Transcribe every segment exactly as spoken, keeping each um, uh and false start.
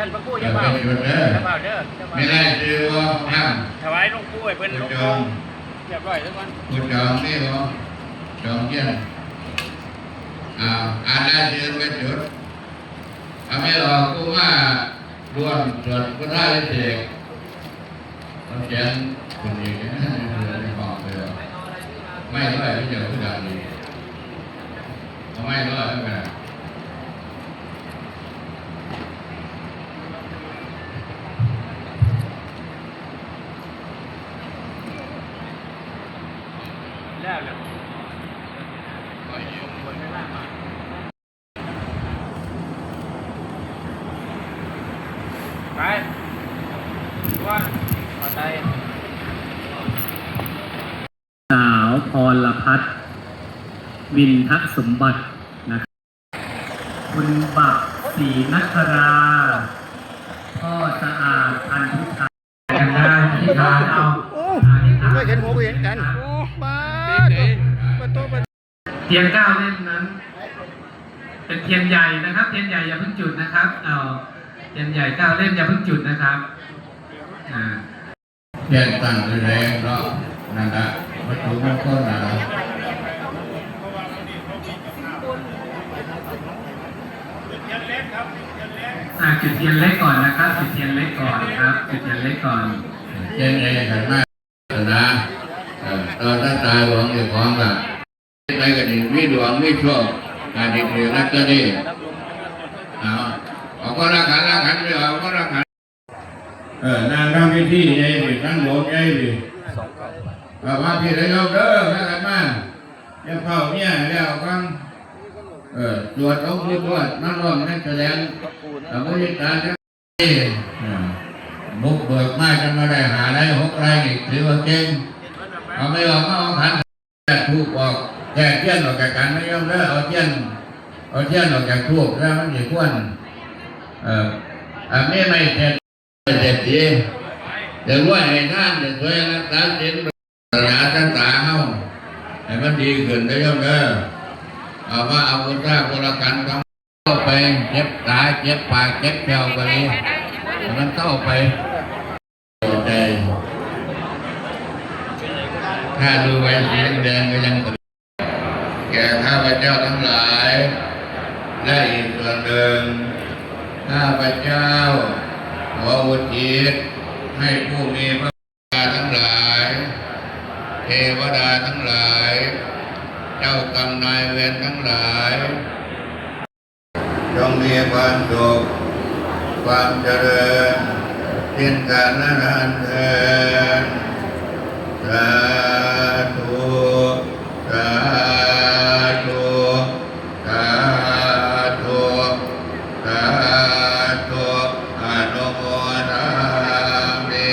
ท่านพระครูอย่าเฝ้า เป็นจุดเด้อ อย่าเฝ้าเด้อ อย่าเฝ้า มีรายชื่อบ่ ห้าม ถวายหลวงปู่ให้เพิ่น ผู้จอง หลวงปู่เรียบร้อยแล้วก่อน ผู้จองมีบ่ จองเฮียน อ้าว อ่านรายชื่อไปจุด เอาไม่ออก กูมาร่วมสวดพุทธาพิเศษก มันเขียนคนเองนะ ในห้องเลย ไม่ร้อยไม่เจอผู้ดังดี เอาไม่ร้อยแล้วกัน แล้วเลย ไป ว่า ขอใจ สาวพรพัฒน์ วินทสมบัติ นะครับ คุณบักศรีนครา พ่อสะอาด พันธุชา กันได้ อธิษฐานเอา โอ้ อธิษฐาน ก็เห็นหัวก็เห็นกัน โอ้ ปาด เป็นไง ปะโตปะ เทียนเก้าเล่มนั้น เป็นเทียนใหญ่นะครับ เทียนใหญ่อย่าเพิ่งจุดนะครับ เอา เทียนใหญ่เก้าเล่มอย่าเพิ่งจุดนะครับ อ่า เทียนตั้งอยู่ไหนเนาะ นั่นละ วัตถุมงคลนั่นละ อ่า จุดเทียนเล็กก่อนนะครับ จุดเทียนเล็กก่อนครับ จุดเทียนเล็กก่อน เทียนใหญ่ขันมากนะ เอ่อ ตอนนั้นตายหลวงอยู่ของละ ไปก็ดี มีดวง มีโชค การดีๆ นักก็ดี เอา เอาคนละขัน ละขัน เอาคนละขัน เออ นางทำพิธีใหญ่สิ ทั้งโบสถ์ใหญ่สิ เอามาพี่แล้วโยมเด้อ พากันมา อย่าเฝ้าเมียแล้วกัน เออ สวดองค์พุทธวจ มาร่วมงานแสดง เอาพุทธตา อ่า บุกเบิกมาจนมาได้ห้าไร่หกไร่นี่ถือว่าเก่ง เอาไม่ออกมาเอาขัน แก้ธูปออก แก้เทียนออกจากขันไม่ยอมเด้อ เอาเทียน เอาเทียนออกจากธูปแล้วมันสิควร เอ่อ อันนี้ไม่เสร็จ เศรษฐี จะรวยให้ทาน จะช่วยรักษาศีล ศาสนาชะตาเฮา ให้มันดีขึ้นเด้อโยมเด้อ เอามาเอาพุทธะคนละขันของ เข้าไป เจ็บตา เจ็บปาก เจ็บแข้วก็ดี ให้มันเข้าไป ใจ ถ้าดูใบสีแดงก็ยัง แก่ข้าพเจ้าทั้งหลาย และอีกส่วนหนึ่ง ข้าพเจ้าขออุทิศให้ผู้มีพระ ทั้งหลาย เทวดาทั้งหลาย เจ้ากรรมนายเวรทั้งหลาย จงมีความสุข ความเจริญ สิ้นกาลนานเทอญ สาธุ สาธุ สาธุ สาธุ อนุโมทามิ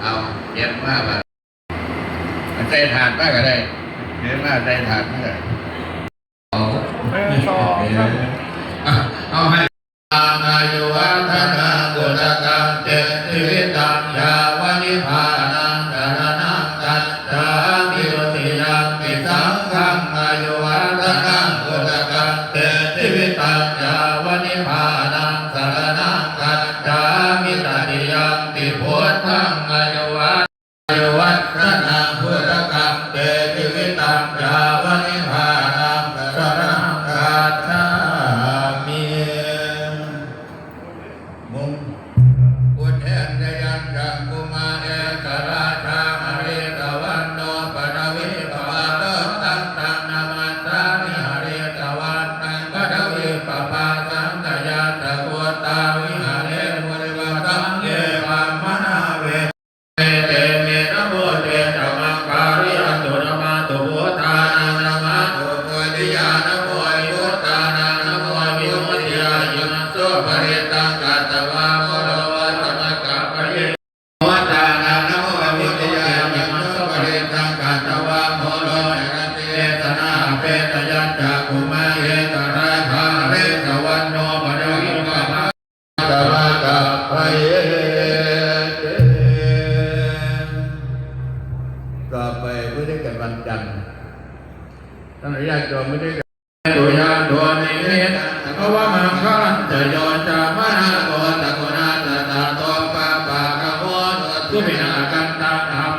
เอา เก็บมาบัด ใส่ถาดมาก็ได้ เก็บมาใส่ถาดมาก็ได้ เอา หนึ่ง สอง สาม เอาให้ อายุวัฒนะ พุทธกัง เต ชีวิตัง ยาวะนิพพานัง สรณัง คัจฉามิ ทุติยัมปิ สังฆัง อายุวัฒนะ พุทธกัง เต ชีวิตัง ยาวะนิพพานัง สรณัง คัจฉามิ ตติยัมปิ พุทธัง อายุวัฒ อายุวัฒนะ พุทธกัง เต ชีวิตัง ยาวะนิพพานัง สรณัง คัจฉามิ มุง พุทเทน จยันตัง กุมาร เอสร ราชา หริสวัณโณ ปะทวี ปะวาโต ตันตัง นามัสสามิ หริสวัณณัง ปะทวี ปะภาสัง ขยัสสะ พุทธา วิหาเร มุนิวรัง เย พรามณา เว เต เม นะโม เต จะมังคาริยันตุ นะมาตุ พุทธานัง นะมาตุ โพธิยา นะโม วิมุตตานัง นะโม วิมุตติยา อิมัง สุปริตตัง กัตตวา โมโร วัสสะ มะกะปะเย วัตตานัง นะโม วิมุตติยา อิมัง สุปริตตัง กัตตวา โมโร จรันติ เดสนา เปตยัญจะ กุมาร เอสร ราชา หริสวัณโณ ปะทวี ปะภา ตะมะกะพะเยเต ต่อไปพุทธกันวันจันทร์ ท่านอนุญาตโยมพุทธกัน ตุยาโทนิมิตตัง ภะวะมังคะลัญจะ โย จามะนาโก สะกุณัสสะ สะโท ปะปะกะโม โน สุวินากันตัง ธัม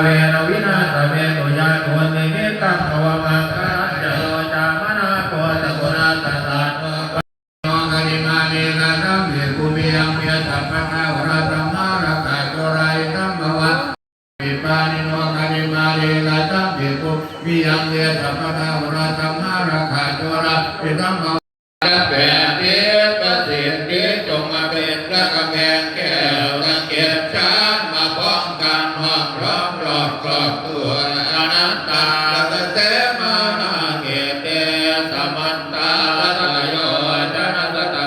เวนะวินาศเมตุยาโทนิมิตตัง ภะวะมังคะลัญจะ โย จามะนาโก สะกุณัสสะ สะโท ปะ โน กะลิมาเนกะสัมภิกขุ ปิยัง เว สัพพะทา อุรา ธัมมารักขา จุรา อิทัง ภะวะ ปิปานิโน กะลิมาเนกะสัมภิกขุ ปิยัง เว สัพพะทา อุรา ธัมมารักขา จุรา อิทัง ภะวะ แปดทิศประสิทธิจงมาเป็นพระกำแพงแก้วทั้งเจ็ดชั้นมาป้องกันห้อมล้อมรอบครอบตัวอนันตา และเสมานาเขตเต สมันตา รัตโยชนะสตา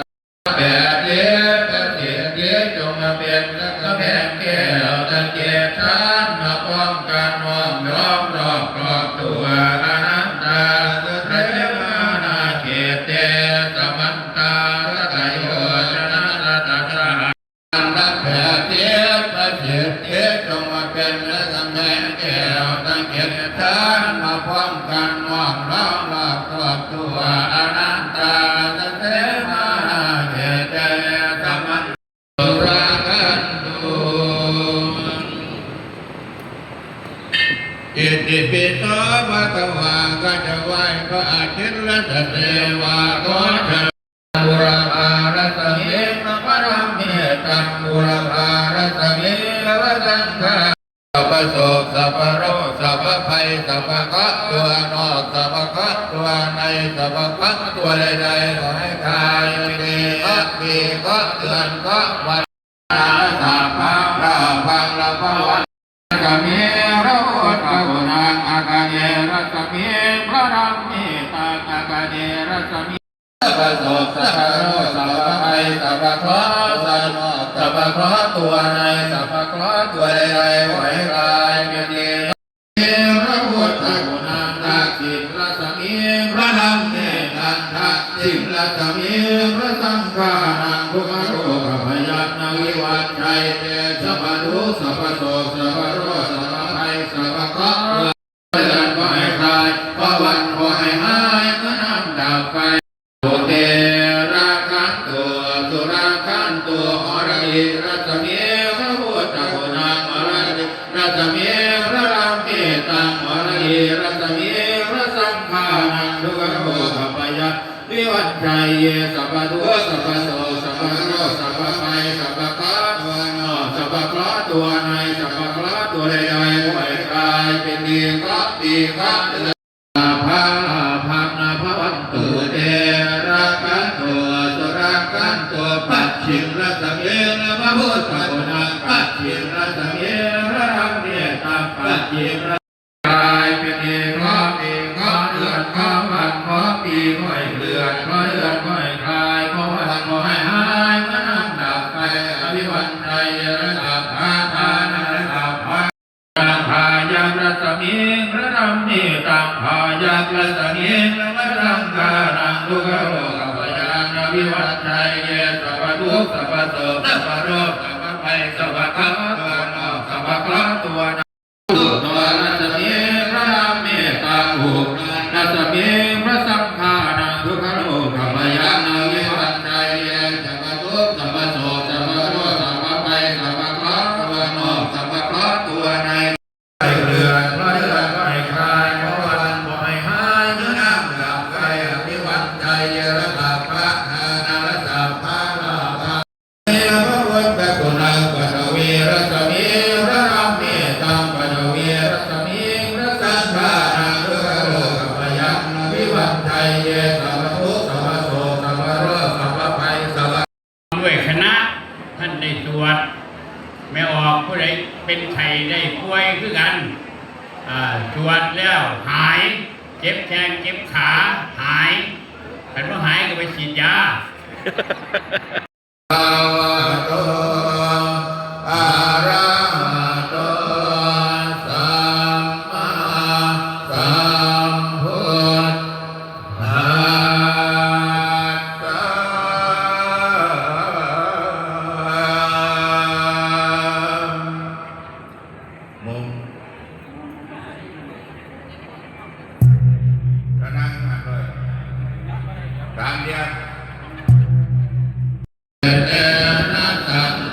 แปดทิศประสิทธิจงมาเป็นพระกำแพงแก้วทั้งเจ็ดชั้นมาป้องกันห้อมล้อมรอบครอบตัวอนันตา และเสมานาเขตเต สมัน ตา รัตโยชนะรัตสหะ อันดับแปดทิศประสิทธิจงมาเป็นพระกำแพงแก้ว เจ็ดชั้นมาพร้อมกัน น้อมน้อมรับครอบครัว อนันตาเสมาเขตเตสมันตุรากันตุ Itipi so bhagavā ข้าจะไหว้พระอาทิตย์ และจะเทวา ขอเชิญ Būrapārasmiṃ paramitaṃ, būrapārasmiṃ sabbasakkhā, สัพพะโศก สัพพะโรค สัพพะภัย สัพพะเคราะห์ตัวนอก สัพพะเคราะห์ตัวใน สัพพะเคราะห์ตัวใดๆ ขอให้คลายเป็นดี เคราะห์ปี เคราะห์เดือน เคราะห์วัน สัพพะลาภัง ลาภวัน Rasmiṃ พระพุทธคุณัง อาคเน rasmiṃ พระธรรมเมตัง อาคเน rasmiṃ สัพพะโศก สัพพะโรค สัพพะภัย สัพพะเคราะห์ตัวนอก สัพพะเคราะห์ตัวใน สัพพะเคราะห์ตัวใดๆ ขอให้คลายเป็นดี พระพุทธคุณัง ทักขิณ rasmiṃ พระธรรมเมตัง ทักขิณ rasmiṃ พระสังฆานัง ทุกขโรคภัยนาวิวัชชัยเต สัพพะทุกข์ สัพพะโศก สัพพะโรค สัพพะภัย สัพพะเคราะห์ เดือนขอให้คลาย พระวันขอให้หาย เหมือนน้ำดับไฟ Ute rakkhantu surakkhantu. Harahi rasmiṃ พระพุทธคุณัง harahi rasmiṃ พระธรรมเมตัง harahi rasmiṃ พระสังฆานัง ทุกขโรคภัย vivañjaye สัพพะทุกข์ สัพพะโศก สัพพะโรค สัพพะภัย สัพพะเคราะห์ตัวนอก สัพพะเคราะห์ตัวใน สัพพะเคราะห์ตัวใดๆ ขอให้คลายเป็นดี เคราะห์ปี เคราะห์เดือน Sabbalābhaṃ labhantu te. Rakkhantu surakkhantu. Pacchimaṃ rasmiṃ พระพุทธคุณัง pacchimaṃ rasmiṃ พระธรรมเมตัง pacchimaṃ คลายเป็นดี เคราะห์ปี เคราะห์เดือน เคราะห์วัน เคราะห์ปี ขอให้เคลื่อน เคราะห์เดือนขอให้คลาย เคราะห์วันขอให้หาย เหมือนน้ำดับไฟ Avivañjaye sabbadhānaṃ sabbā Sabbaṃ พายัพ rasmiṃ พระธรรมเมตัง พายัพ rasmiṃ พระสังฆานัง ทุกขโรคภัย vivañjaye สัพพะทุกข์ สัพพะโศก สัพพะโรค สัพพะภัย สัพพะเคราะห์ตัวนอก สัพพะเคราะห์ตัวใน Suto rasmiṃ พระธรรมเมตัง หกเดือน rasmiṃ พระสังฆานัง ทุกขโรคภัย vivañjaye สัพพะทุกข์ สัพพะโศก สัพพะโรค สัพพะภัย สัพพะเคราะห์ตัวนอก สัพพะเคราะห์ตัวใน ให้เคลื่อน เคราะห์เดือนขอให้คลาย เคราะห์วันขอให้หาย เหมือนน้ำดับไฟ Avivañjaye sabbadhānaṃ sabbā พระพุทธคุณัง Paṭhavī rasmiṃ พระธรรมเมตัง Paṭhavī rasmiṃ พระสังฆานัง ทุกขโรคภัย vivañjaye สัพพะทุกข์ สัพพะโศก สัพพะโรค สัพพะภัย สัพพะ ด้วยคณะ ท่านได้สวด แม่ออก ผู้ใดเป็นไข้ได้ป่วยคือกัน อ่า สวดแล้วหาย เจ็บแข้งเจ็บขาหาย คันบ่หายก็ไปฉีดยา Bhagavato arahato sammāsambuddhassa. มุม ก็นั่งหันเลย สามเดือน Etena saccavajjena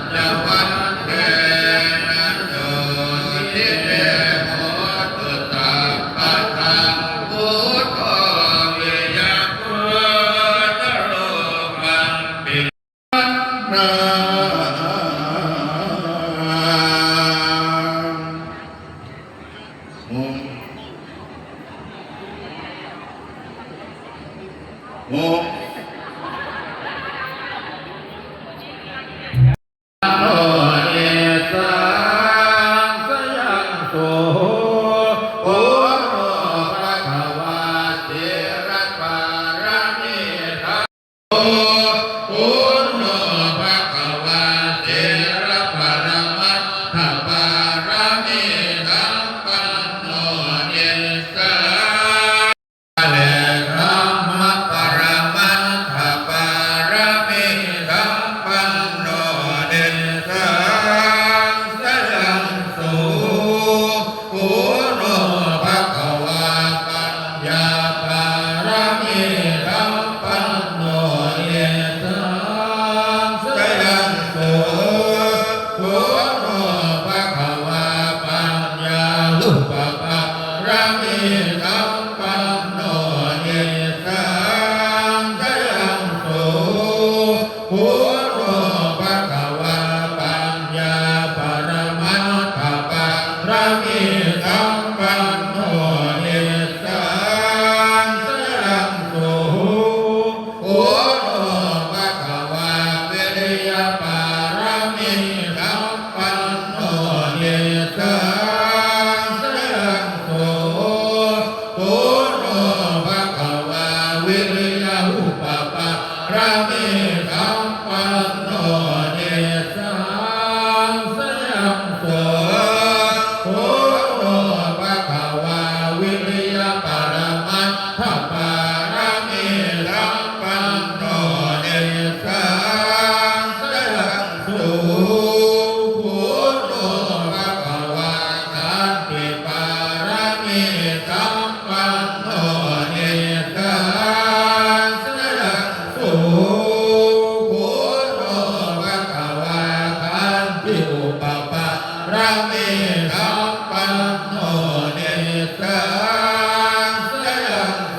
upapāramī sampanno nissāsayam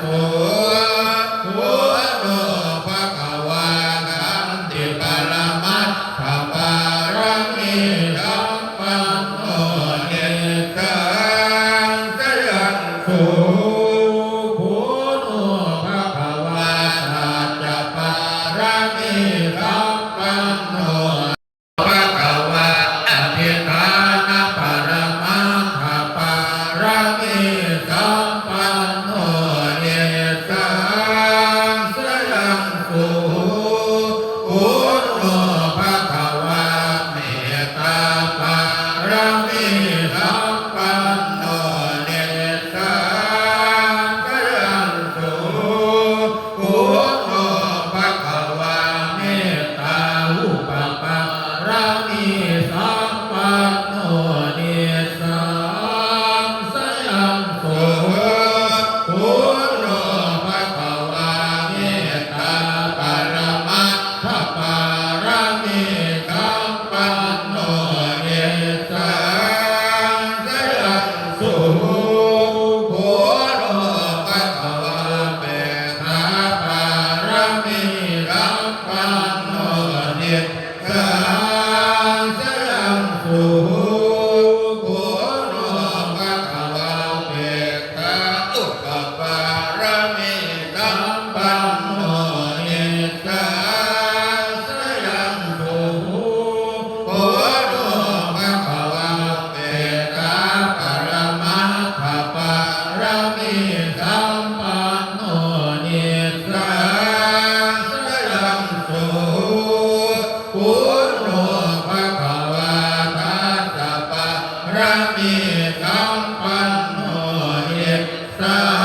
sukhino bhagavā. Khanti paramattha pāramī sampanno nissāsayam sukhino bhagavā. Sacca pāramī sampanno bhagavā. Adhiṭṭhāna paramattha pāramī sampanno nissāsayam sukhino bhagavā. Mettā pāramī sampanno nissāsayam sukhino bhagavā. Mettā upapāramī sampanno nissāsayam sukhino bhagavā. Mettā paramattha pāramī sampanno nissāsayam sukhino bhagavā. Pettā pāramī sampanno nissāsayam sukhino bhagavā. Pettā upapāramī sampanno nissāsayam sukhino bhagavā. Pettā paramattha pāramī sampanno nissāsayam sukhino bhagavā. Dasa pāramī sampanno nissāsayam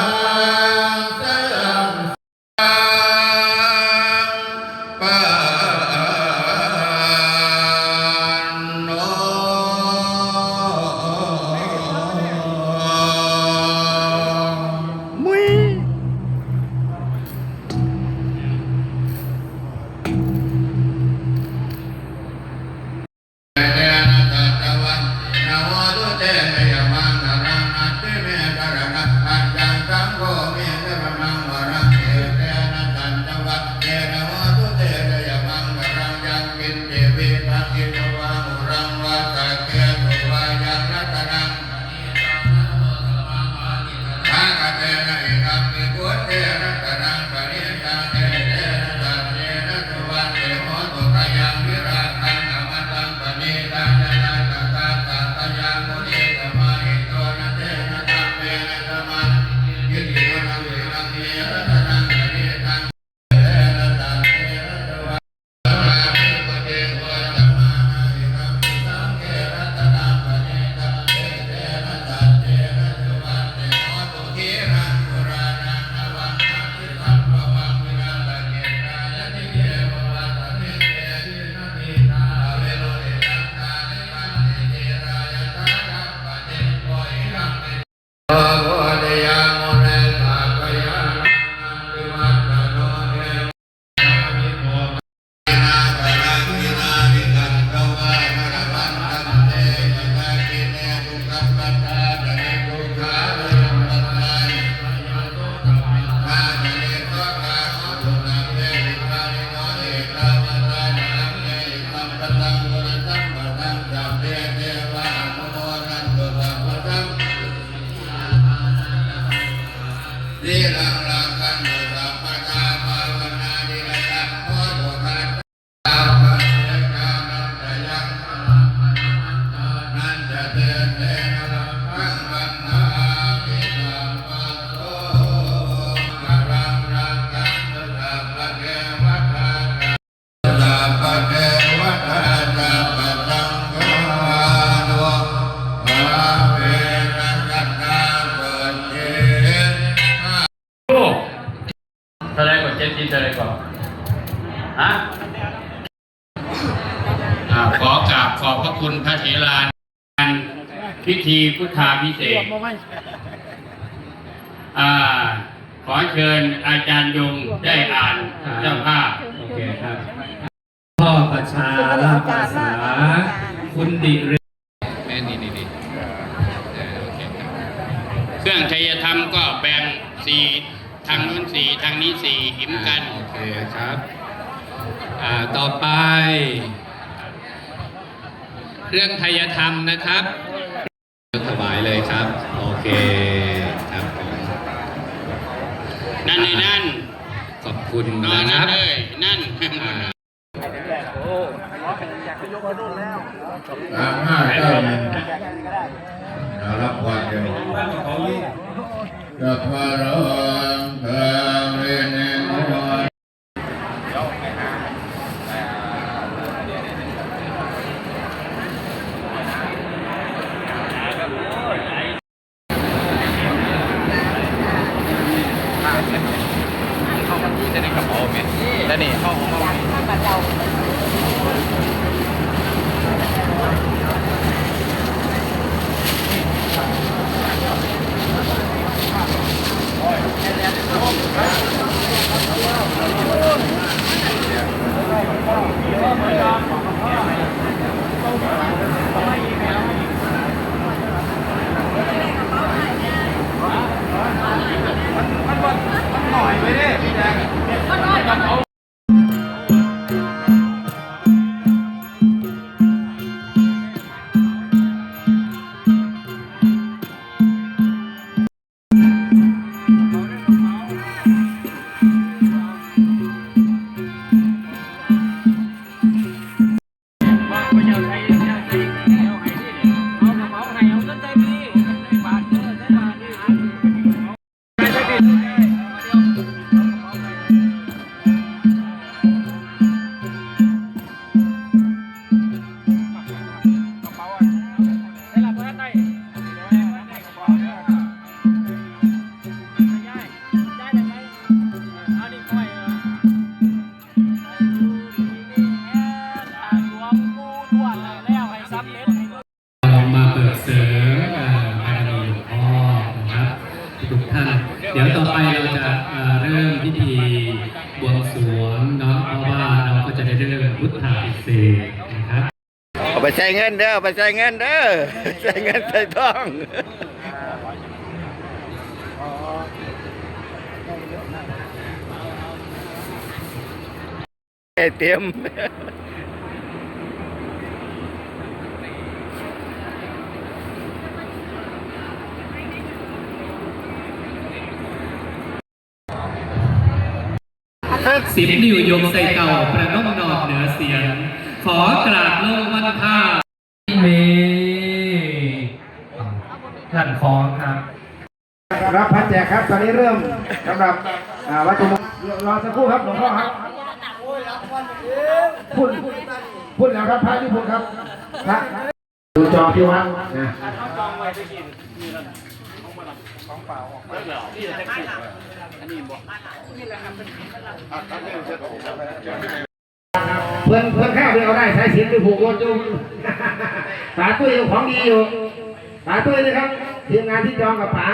Thalaikot, ເຈັດສິບ ເທົ່າໃດເກາະ? ຮະ? ອ່າ ຂໍກາບຂອບພະຄຸນພະເຖລາ ພິທີພຸດທາພິເສກ ອ່າ ຂໍເຊີນອາຈານຍົງໄດ້ອ່ານ ອ່າ ເຈົ້າພາບ ໂອເຄຄັບ ພໍ່ປະຊາລະພາສາ คุณดิเรก นี่นี่นี่นี่ เออ โอเคครับ เครื่องไทยธรรมก็แบ่งสี่ ทางนู้นสี่ ทางนี้สี่ หิมกัน อ่า โอเคครับ อ่า ต่อไป เครื่องไทยธรรมนะครับ ถวายเลยครับ โอเคครับผม นั่นเลยนั่น ขอบคุณนะครับ นั่นเลยนั่น อ่า สามห้าเก้าหนึ่ง อ่า รับพรเร็ว สัพพะโรคาวินิโม แต่นี่เข้าของเรา เรามาเบิกเสริม เอ่อ บารมีหลวงพ่อนะครับ ทุกท่าน เดี๋ยวต่อไปเราจะ เอ่อ เริ่มพิธีบวงสรวงเนาะ เพราะว่าเราก็จะได้เริ่มพุทธาภิเษกนะครับ เอาไปใส่เงินเด้อ เอาไปใส่เงินเด้อ ใส่เงินใส่ทอง ให้เต็ม สิบนิ้วยกใส่เข่า ประนมนอบเหนือเสียน ขอกราบลงวันทา เม ท่านขอครับ รับพระแจกครับ ตอนนี้เริ่มสำหรับ อ่า วัตถุมงคล รอสักครู่ครับ หลวงพ่อครับ พุ้น พุ้นแล้วครับ พระอยู่พุ้นครับ พระ ดูจองที่วัดนะ เพิ่น เพิ่นข้าวเดียวได้ สายสิญจน์ไปผูกรถอยู่ ป๋าตุ้ยเอาของดีอยู่ ป๋าตุ้ยนะครับ ทีมงานที่จองกับป๋า